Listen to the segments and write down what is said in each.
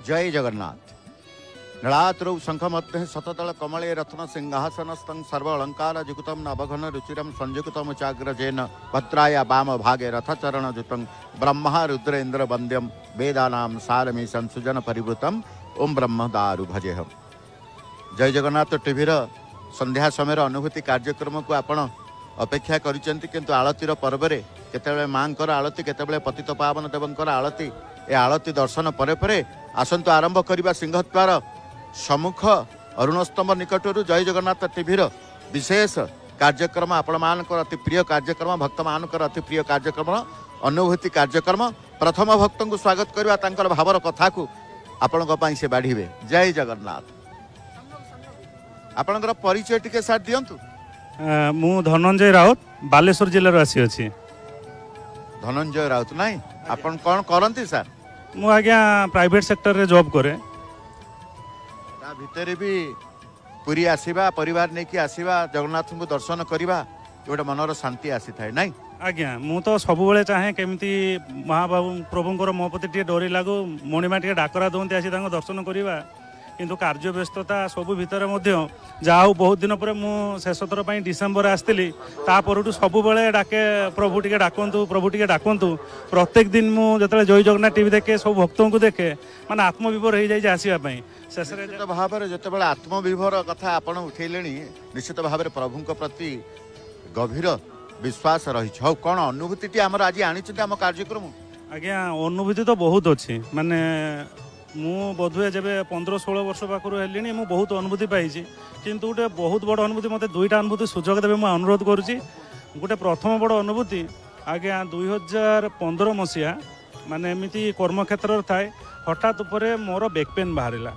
ଜୟ ଜଗନ୍ନାଥ। ନୀଳାଦ୍ରौ ଶଙ୍ଖ ମଧ୍ୟେ ଶତଦଳ କମଳେ ରତ୍ନ ସିଂହାସନସ୍ଥଂ ସର୍ବ ଅଳଙ୍କାର ଯୁକ୍ତಂ ନବଘନ ରୁଚିରಂ ସଂଯୁକ୍ତମ ଚାଗ୍ରଜେନ ଭଦ୍ରାୟା ବାମ ଭାଗେ ରଥଚରଣ ଯୁତଂ ବ୍ରହ୍ମା ରୁଦ୍ର ଇନ୍ଦ୍ର ବନ୍ଦ୍ୟಂ ବେଦାନାಂ ସାରମି ସଂସୁଜନ ପରିବୃତಂ ଓମ୍ ବ୍ରହ୍ମ ଦାରୁ ଭଜେହಂ। ଜୟ ଜଗନ୍ନାଥ ଟିଭିର ସନ୍ଧ୍ୟା ସମୟର ଅନୁଭୂତି କାର୍ଯ୍ୟକ୍ରମକୁ ଆପଣ ଅପେକ୍ଷା କରିଛନ୍ତି, କିନ୍ତୁ ଆଳତୀର ପର୍ବରେ କେତେବେଳେ ମାଙ୍କର ଆଳତୀ, କେତେବେଳେ ପତିତ ପାବନ ଦେବଙ୍କର ଆଳତୀ, ଏ ଆଳତୀ ଦର୍ଶନ ପରେ ପରେ ଆସନ୍ତୁ ଆରମ୍ଭ କରିବା ସିଂହଦ୍ୱାର ସମ୍ମୁଖ ଅରୁଣସ୍ତମ୍ଭ ନିକଟରୁ ଜୟ ଜଗନ୍ନାଥ ଟିଭିର ବିଶେଷ କାର୍ଯ୍ୟକ୍ରମ, ଆପଣମାନଙ୍କର ଅତି ପ୍ରିୟ କାର୍ଯ୍ୟକ୍ରମ, ଭକ୍ତମାନଙ୍କର ଅତି ପ୍ରିୟ କାର୍ଯ୍ୟକ୍ରମ, ଅନୁଭୂତି କାର୍ଯ୍ୟକ୍ରମ। ପ୍ରଥମ ଭକ୍ତଙ୍କୁ ସ୍ୱାଗତ କରିବା, ତାଙ୍କର ଭାବର କଥାକୁ ଆପଣଙ୍କ ପାଇଁ ସେ ବାଢ଼ିବେ। ଜୟ ଜଗନ୍ନାଥ। ଆପଣଙ୍କର ପରିଚୟ ଟିକେ ସାର୍ ଦିଅନ୍ତୁ। ମୁଁ ଧନଞ୍ଜୟ ରାଉତ, ବାଲେଶ୍ୱର ଜିଲ୍ଲାରୁ ଆସିଅଛି। ଧନଞ୍ଜୟ ରାଉତ ନାଇଁ, ଆପଣ କ'ଣ କରନ୍ତି ସାର୍? ମୁଁ ଆଜ୍ଞା ପ୍ରାଇଭେଟ ସେକ୍ଟରରେ ଜବ୍ କରେ। ତା ଭିତରେ ବି ପୁରୀ ଆସିବା, ପରିବାର ନେଇକି ଆସିବା, ଜଗନ୍ନାଥଙ୍କୁ ଦର୍ଶନ କରିବା, ଗୋଟେ ମନର ଶାନ୍ତି ଆସିଥାଏ ନାଇଁ? ଆଜ୍ଞା, ମୁଁ ତ ସବୁବେଳେ ଚାହେଁ କେମିତି ମହାବାବୁ ପ୍ରଭୁଙ୍କର ମୋ ପ୍ରତି ଟିକେ ଡୋରି ଲାଗୁ, ମଣିମା ଟିକେ ଡାକରା ଦିଅନ୍ତି ଆସି ତାଙ୍କ ଦର୍ଶନ କରିବା। କିନ୍ତୁ କାର୍ଯ୍ୟ ବ୍ୟସ୍ତତା ସବୁ ଭିତରେ ମଧ୍ୟ ଯାହା ହଉ ବହୁତ ଦିନ ପରେ ମୁଁ ଶେଷ ଥର ପାଇଁ ଡିସେମ୍ବର ଆସିଥିଲି। ତା ପରଠୁ ସବୁବେଳେ ଡାକେ, ପ୍ରଭୁ ଟିକେ ଡାକନ୍ତୁ, ପ୍ରଭୁ ଟିକେ ଡାକନ୍ତୁ। ପ୍ରତ୍ୟେକ ଦିନ ମୁଁ ଯେତେବେଳେ ଜୟ ଜଗନ୍ନାଥ ଟିଭି ଦେଖେ, ସବୁ ଭକ୍ତଙ୍କୁ ଦେଖେ, ମାନେ ଆତ୍ମବିଭୋର ହେଇଯାଇଛି ଆସିବା ପାଇଁ। ଶେଷରେ ନିଶ୍ଚିତ ଭାବରେ ଯେତେବେଳେ ଆତ୍ମବିଭୋର କଥା ଆପଣ ଉଠେଇଲେଣି, ନିଶ୍ଚିତ ଭାବରେ ପ୍ରଭୁଙ୍କ ପ୍ରତି ଗଭୀର ବିଶ୍ୱାସ ରହିଛି। ହଉ, କ'ଣ ଅନୁଭୂତିଟି ଆମର ଆଜି ଆଣିଛନ୍ତି ଆମ କାର୍ଯ୍ୟକ୍ରମ? ଆଜ୍ଞା, ଅନୁଭୂତି ତ ବହୁତ ଅଛି। ମାନେ ମୁଁ ବୋଧହୁଏ ଯେବେ 15-16 ବର୍ଷ ପାଖରୁ ହେଲିଣି, ମୁଁ ବହୁତ ଅନୁଭୂତି ପାଇଛି। କିନ୍ତୁ ଗୋଟେ ବହୁତ ବଡ଼ ଅନୁଭୂତି, ମୋତେ ଦୁଇଟା ଅନୁଭୂତି ସୁଯୋଗ ଦେବେ ମୁଁ ଅନୁରୋଧ କରୁଛି। ଗୋଟେ ପ୍ରଥମ ବଡ଼ ଅନୁଭୂତି ଆଜ୍ଞା, 2015 ମସିହା, ମାନେ ଏମିତି କର୍ମକ୍ଷେତ୍ରରେ ଥାଏ, ହଠାତ୍ ଉପରେ ମୋର ବ୍ୟାକ୍ ପେନ୍ ବାହାରିଲା।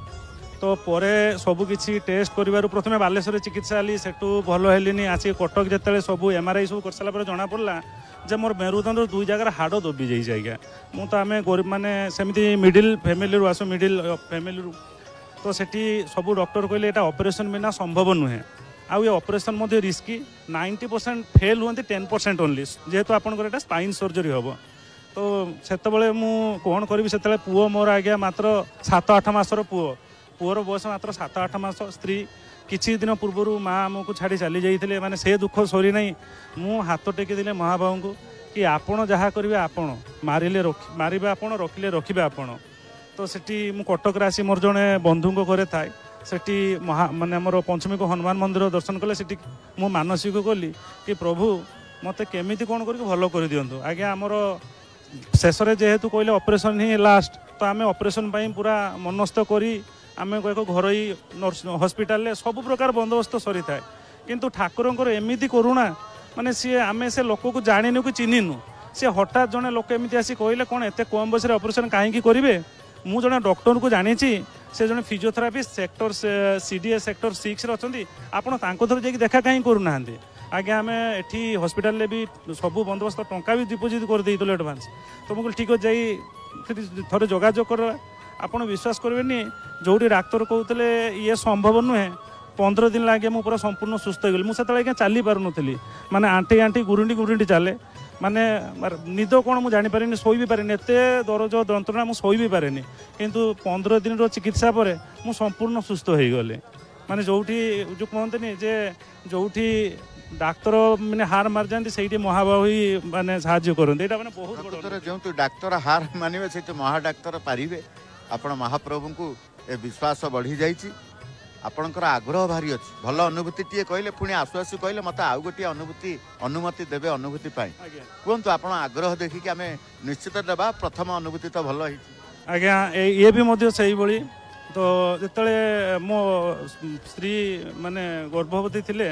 ତ ପରେ ସବୁକିଛି ଟେଷ୍ଟ କରିବାରୁ ପ୍ରଥମେ ବାଲେଶ୍ୱରରେ ଚିକିତ୍ସା ହେଲି, ସେଠୁ ଭଲ ହେଲିନି, ଆସିକି କଟକ ଯେତେବେଳେ ସବୁ ଏମ୍ଆର୍ଆଇ ସବୁ କରିସାରିଲା ପରେ ଜଣାପଡ଼ିଲା ଯେ ମୋର ମେରୁଦଣ୍ଡର ଦୁଇ ଜାଗାରେ ହାଡ଼ ଦବି ଯାଇଛି। ଆଜ୍ଞା, ମୁଁ ତ ଆମେ ଗରିବ, ମାନେ ସେମିତି ମିଡ଼ିଲ୍ ଫ୍ୟାମିଲିରୁ ଆସୁ, ମିଡ଼ିଲ୍ ଫ୍ୟାମିଲିରୁ। ତ ସେଠି ସବୁ ଡକ୍ଟର କହିଲେ ଏଇଟା ଅପରେସନ୍ ବିନା ସମ୍ଭବ ନୁହେଁ, ଆଉ ଏ ଅପରେସନ୍ ମଧ୍ୟ ରିସ୍କି, 90% ଫେଲ୍ ହୁଅନ୍ତି, 10% ଓନ୍ଲି, ଯେହେତୁ ଆପଣଙ୍କର ଏଇଟା ସ୍ପାଇନ୍ ସର୍ଜରୀ ହେବ। ତ ସେତେବେଳେ ମୁଁ କ'ଣ କରିବି? ସେତେବେଳେ ପୁଅ ମୋର ଆଜ୍ଞା ମାତ୍ର 7-8 ମାସର ପୁଅ, ପୁଅର ବୟସ ମାତ୍ର 7-8 ମାସ। ସ୍ତ୍ରୀ କିଛି ଦିନ ପୂର୍ବରୁ ମା ଆମକୁ ଛାଡ଼ି ଚାଲି ଯାଇଥିଲେ, ମାନେ ସେ ଦୁଃଖ ସରିନାହିଁ। ମୁଁ ହାତ ଟେକିଦେଲେ ମହାବାବୁଙ୍କୁ କି ଆପଣ ଯାହା କରିବେ, ଆପଣ ମାରିଲେ ରଖି ମାରିବେ, ଆପଣ ରଖିଲେ ରଖିବେ ଆପଣ। ତ ସେଠି ମୁଁ କଟକରେ ଆସି ମୋର ଜଣେ ବନ୍ଧୁଙ୍କ ଘରେ ଥାଏ। ସେଠି ମହା ମାନେ ଆମର ପଞ୍ଚମୀକ ହନୁମାନ ମନ୍ଦିର ଦର୍ଶନ କଲେ, ସେଠି ମୁଁ ମାନସିକ କଲି କି ପ୍ରଭୁ ମୋତେ କେମିତି କ'ଣ କରିକି ଭଲ କରିଦିଅନ୍ତୁ। ଆଜ୍ଞା, ଆମର ଶେଷରେ ଯେହେତୁ କହିଲେ ଅପରେସନ୍ ହିଁ ଲାଷ୍ଟ, ତ ଆମେ ଅପରେସନ୍ ପାଇଁ ପୁରା ମନସ୍ଥ କରି ଆମେ ଏକ ଘରୋଇ ହସ୍ପିଟାଲରେ ସବୁ ପ୍ରକାର ବନ୍ଦୋବସ୍ତ ସରିଥାଏ। କିନ୍ତୁ ଠାକୁରଙ୍କର ଏମିତି କରୁଣା, ମାନେ ସିଏ ଆମେ ସେ ଲୋକକୁ ଜାଣିନୁ କି ଚିହ୍ନିନୁ, ସେ ହଠାତ୍ ଜଣେ ଲୋକ ଏମିତି ଆସି କହିଲେ, କ'ଣ ଏତେ କମ୍ ବୟସରେ ଅପରେସନ୍ କାହିଁକି କରିବେ? ମୁଁ ଜଣେ ଡକ୍ଟରଙ୍କୁ ଜାଣିଛି, ସେ ଜଣେ ଫିଜିଓଥେରାପିଷ୍ଟ, ସେକ୍ଟର ସିଡିଏ ସେକ୍ଟର 6ରେ ଅଛନ୍ତି, ଆପଣ ତାଙ୍କ ଥରେ ଯାଇକି ଦେଖା କାହିଁକି କରୁନାହାନ୍ତି? ଆଜ୍ଞା, ଆମେ ଏଠି ହସ୍ପିଟାଲରେ ବି ସବୁ ବନ୍ଦୋବସ୍ତ, ଟଙ୍କା ବି ଡିପୋଜିଟ୍ କରିଦେଇଥିଲୁ ଆଡ଼ଭାନ୍ସ। ତ ମୁଁ କହିଲି ଠିକ୍ ଅଛି, ଯାଇ ସେଠି ଥରେ ଯୋଗାଯୋଗ କରିବା। ଆପଣ ବିଶ୍ୱାସ କରିବେନି, ଯେଉଁଠି ଡାକ୍ତର କହୁଥିଲେ ଇଏ ସମ୍ଭବ ନୁହେଁ, 15 ଦିନ ଲାଗେ ମୁଁ ପୁରା ସମ୍ପୂର୍ଣ୍ଣ ସୁସ୍ଥ ହେଇଗଲି। ମୁଁ ସେତେବେଳେ ଆଜ୍ଞା ଚାଲି ପାରୁନଥିଲି, ମାନେ ଆଣ୍ଠେଇ ଆଣ୍ଠେଇ ଗୁରୁଣ୍ଡି ଗୁରୁଣ୍ଡି ଚାଲେ, ମାନେ ନିଦ କ'ଣ ମୁଁ ଜାଣିପାରେନି, ଶୋଇ ବି ପାରେନି, ଏତେ ଦରଜ ଯନ୍ତ୍ରଣା ମୁଁ ଶୋଇ ବି ପାରେନି। କିନ୍ତୁ 15 ଦିନର ଚିକିତ୍ସା ପରେ ମୁଁ ସମ୍ପୂର୍ଣ୍ଣ ସୁସ୍ଥ ହେଇଗଲି। ମାନେ ଯେଉଁଠି ଯେଉଁ କୁହନ୍ତିନି ଯେ ଯେଉଁଠି ଡାକ୍ତର ମାନେ ହାର ମାରିଯାଆନ୍ତି, ସେଇଠି ମହାବାହୁ ହିଁ ମାନେ ସାହାଯ୍ୟ କରନ୍ତି। ଏଇଟା ମାନେ ବହୁତ ବଡ଼। ଯେଉଁଠି ଡାକ୍ତର ହାର ମାନିବେ, ସେଇଠି ମହାଡାକ୍ତର ପାରିବେ। ଆପଣ ମହାପ୍ରଭୁଙ୍କୁ ଏ ବିଶ୍ୱାସ ବଢ଼ିଯାଇଛି, ଆପଣଙ୍କର ଆଗ୍ରହ ଭାରି ଅଛି। ଭଲ ଅନୁଭୂତିଟିଏ କହିଲେ, ପୁଣି ଆସୁ ଆସୁ କହିଲେ ମୋତେ ଆଉ ଗୋଟିଏ ଅନୁଭୂତି ଅନୁମତି ଦେବେ ଅନୁଭୂତି ପାଇଁ। କୁହନ୍ତୁ, ଆପଣ ଆଗ୍ରହ ଦେଖିକି ଆମେ ନିଶ୍ଚିତ ଦେବା। ପ୍ରଥମ ଅନୁଭୂତି ତ ଭଲ ହେଇଛି। ଆଜ୍ଞା, ଇଏ ବି ମଧ୍ୟ ସେଇଭଳି। ତ ଯେତେବେଳେ ମୋ ସ୍ତ୍ରୀ ମାନେ ଗର୍ଭବତୀ ଥିଲେ,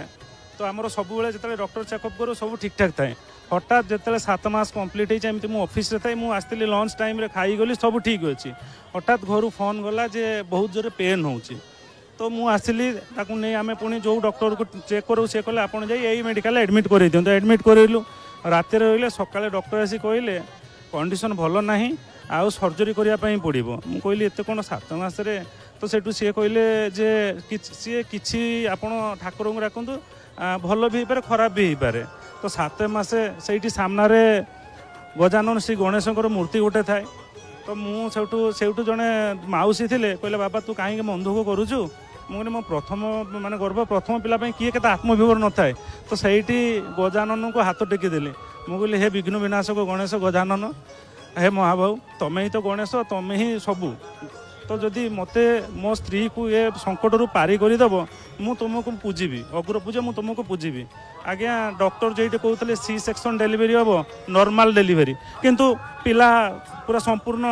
ତ ଆମର ସବୁବେଳେ ଯେତେବେଳେ ଡକ୍ଟର ଚେକଅପ୍ କରୁ ସବୁ ଠିକ୍ଠାକ୍ ଥାଏ। ହଠାତ୍ ଯେତେବେଳେ 7 ମାସ କମ୍ପ୍ଲିଟ୍ ହେଇଛି, ଏମିତି ମୁଁ ଅଫିସରେ ଥାଏ, ମୁଁ ଆସିଥିଲି ଲଞ୍ଚ ଟାଇମ୍ରେ, ଖାଇଗଲି, ସବୁ ଠିକ୍ ଅଛି। ହଠାତ୍ ଘରୁ ଫୋନ୍ ଗଲା ଯେ ବହୁତ ଜୋରେ ପେନ୍ ହେଉଛି। ତ ମୁଁ ଆସିଲି ତାକୁ ନେଇ, ଆମେ ପୁଣି ଯେଉଁ ଡକ୍ଟରକୁ ଚେକ୍ କରୁ, ସେ କହିଲେ ଆପଣ ଯାଇ ଏଇ ମେଡ଼ିକାଲରେ ଆଡ଼ମିଟ୍ କରେଇ ଦିଅନ୍ତୁ। ଆଡ଼ମିଟ୍ କରେଇଲୁ, ରାତିରେ ରହିଲେ। ସକାଳେ ଡକ୍ଟର ଆସି କହିଲେ କଣ୍ଡିସନ୍ ଭଲ ନାହିଁ, ଆଉ ସର୍ଜରୀ କରିବା ପାଇଁ ପଡ଼ିବ। ମୁଁ କହିଲି ଏତେ କ'ଣ 7 ମାସରେ? ତ ସେଠୁ ସିଏ କହିଲେ ଯେ ସିଏ କିଛି ଆପଣ ଠାକୁରଙ୍କୁ ଡାକନ୍ତୁ, ଭଲ ବି ହେଇପାରେ, ଖରାପ ବି ହେଇପାରେ। ତ 7 ମାସେ ସେଇଠି ସାମ୍ନାରେ ଗଜାନନ ଶ୍ରୀ ଗଣେଶଙ୍କର ମୂର୍ତ୍ତି ଗୋଟେ ଥାଏ। ତ ମୁଁ ସେଇଠୁ ଜଣେ ମାଉସୀ ଥିଲେ, କହିଲେ ବାବା ତୁ କାହିଁକି ମନ ଦୁଃଖ କରୁଛୁ? ମୁଁ କହିଲି ମୋ ପ୍ରଥମ ମାନେ ଗର୍ଭ ପ୍ରଥମ ପିଲା ପାଇଁ କିଏ କେତେ ଆତ୍ମବିଭୋର ନଥାଏ। ତ ସେଇଠି ଗଜାନନଙ୍କୁ ହାତ ଟେକିଦେଲି। ମୁଁ କହିଲି ହେ ବିଘ୍ନ ବିନାଶକ ଗଣେଶ ଗଜାନନ, ହେ ମହାବାହୁ, ତମେ ହିଁ ତ ଗଣେଶ, ତମେ ହିଁ ସବୁ। ତ ଯଦି ମୋତେ ମୋ ସ୍ତ୍ରୀକୁ ଏ ସଙ୍କଟରୁ ପାରି କରିଦେବ, ମୁଁ ତୁମକୁ ପୂଜିବି, ଅଗ୍ର ପୂଜା ମୁଁ ତୁମକୁ ପୂଜିବି। ଆଜ୍ଞା ଡକ୍ଟର ଯେଉଁଠି କହୁଥିଲେ ସି ସେକ୍ସନ୍ ଡେଲିଭରି ହେବ, ନର୍ମାଲ ଡେଲିଭରି, କିନ୍ତୁ ପିଲା ପୁରା ସମ୍ପୂର୍ଣ୍ଣ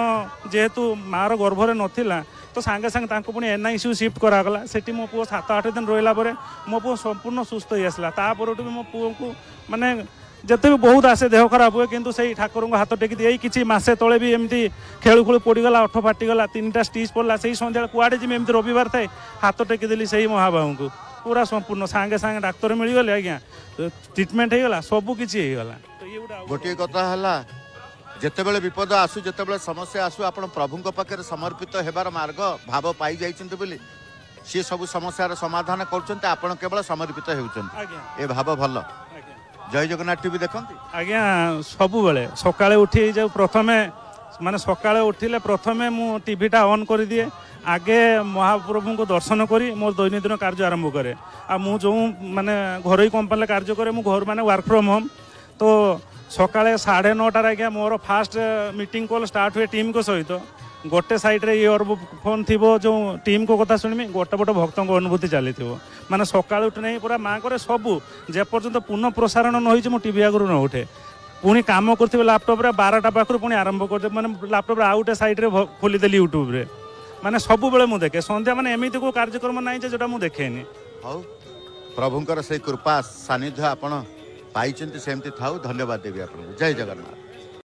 ଯେହେତୁ ମାଆର ଗର୍ଭରେ ନଥିଲା, ତ ସାଙ୍ଗେ ସାଙ୍ଗେ ତାଙ୍କୁ ପୁଣି NICU shift କରାଗଲା। ସେଠି ମୋ ପୁଅ 7-8 ଦିନ ରହିଲା ପରେ ମୋ ପୁଅ ସମ୍ପୂର୍ଣ୍ଣ ସୁସ୍ଥ ହେଇ ଆସିଲା। ତାପରଠୁ ବି ମୋ ପୁଅକୁ ମାନେ ଯେତେ ବି ବହୁତ ଆସେ ଦେହ ଖରାପ ହୁଏ, କିନ୍ତୁ ସେଇ ଠାକୁରଙ୍କୁ ହାତ ଟେକି ଦିଏ। ଏଇ କିଛି ମାସେ ତଳେ ବି ଏମିତି ଖେଳୁ ଖେଳୁ ପଡ଼ିଗଲା, ଅଠ ଫାଟିଗଲା, 3ଟା ଷ୍ଟିଚ୍ ପଡ଼ିଲା। ସେଇ ସନ୍ଧ୍ୟାବେଳେ କୁଆଡ଼େ ଯିବି, ଏମିତି ରବିବାର ଥାଏ, ହାତ ଟେକିଦେଲି ସେଇ ମହାବାହୁଙ୍କୁ ପୁରା ସମ୍ପୂର୍ଣ୍ଣ। ସାଙ୍ଗେ ସାଙ୍ଗେ ଡାକ୍ତର ମିଳିଗଲେ ଆଜ୍ଞା, ଟ୍ରିଟମେଣ୍ଟ ହେଇଗଲା, ସବୁ କିଛି ହେଇଗଲା। ତ ଇଏ ଗୋଟେ ଗୋଟିଏ କଥା ହେଲା, ଯେତେବେଳେ ବିପଦ ଆସୁ, ଯେତେବେଳେ ସମସ୍ୟା ଆସୁ, ଆପଣ ପ୍ରଭୁଙ୍କ ପାଖରେ ସମର୍ପିତ ହେବାର ମାର୍ଗ ଭାବ ପାଇଯାଇଛନ୍ତି ବୋଲି ସିଏ ସବୁ ସମସ୍ୟାର ସମାଧାନ କରୁଛନ୍ତି, ଆପଣ କେବଳ ସମର୍ପିତ ହେଉଛନ୍ତି। ଏ ଭାବ ଭଲ। ଜୟ ଜଗନ୍ନାଥ ଟିଭି ଦେଖନ୍ତି? ଆଜ୍ଞା ସବୁବେଳେ ସକାଳେ ଉଠି ଯାଉ ପ୍ରଥମେ, ମାନେ ସକାଳେ ଉଠିଲେ ପ୍ରଥମେ ମୁଁ ଟିଭିଟା ଅନ୍ କରିଦିଏ, ଆଗେ ମହାପ୍ରଭୁଙ୍କୁ ଦର୍ଶନ କରି ମୋର ଦୈନନ୍ଦିନ କାର୍ଯ୍ୟ ଆରମ୍ଭ କରେ। ଆଉ ମୁଁ ଯେଉଁ ମାନେ ଘରୋଇ କମ୍ପାନୀରେ କାର୍ଯ୍ୟ କରେ, ମୁଁ ଘରୁ ମାନେ ୱାର୍କ ଫ୍ରମ୍ ହୋମ୍, ତ ସକାଳେ 9:30ରେ ଆଜ୍ଞା ମୋର ଫାଷ୍ଟ ମିଟିଂ କଲ୍ ଷ୍ଟାର୍ଟ ହୁଏ ଟିମ୍ଙ୍କ ସହିତ। ଗୋଟେ ସାଇଡ଼୍ରେ ଇୟର ଫୋନ୍ ଥିବ, ଯେଉଁ ଟିମ୍ଙ୍କ କଥା ଶୁଣିବି, ଗୋଟେ ପଟେ ଭକ୍ତଙ୍କ ଅନୁଭୂତି ଚାଲିଥିବ। ମାନେ ସକାଳୁ ଉଠି ନେଇ ପୁରା ମାଆଙ୍କର ସବୁ ଯେପର୍ଯ୍ୟନ୍ତ ପୁନଃ ପ୍ରସାରଣ ନ ହେଇଛି ମୁଁ ଟିଭି ଆଗରୁ ନ ଉଠେ। ପୁଣି କାମ କରୁଥିବେ ଲାପଟପ୍ରେ, 12ଟା ପାଖରୁ ପୁଣି ଆରମ୍ଭ କରିଦେବେ, ମାନେ ଲାପଟପ୍ରେ ଆଉ ଗୋଟେ ସାଇଡ଼୍ରେ ଖୋଲିଦେଲି ୟୁଟ୍ୟୁବ୍ରେ, ମାନେ ସବୁବେଳେ ମୁଁ ଦେଖେ। ସନ୍ଧ୍ୟା ମାନେ ଏମିତି କେଉଁ କାର୍ଯ୍ୟକ୍ରମ ନାହିଁ ଯେ ଯେଉଁଟା ମୁଁ ଦେଖେନି। ହଉ, ପ୍ରଭୁଙ୍କର ସେଇ କୃପା ସାନ୍ନିଧ୍ୟ ଆପଣ ପାଇଛନ୍ତି, ସେମିତି ଥାଉ। ଧନ୍ୟବାଦ ଦେବି ଆପଣଙ୍କୁ। ଜୟ ଜଗନ୍ନାଥ।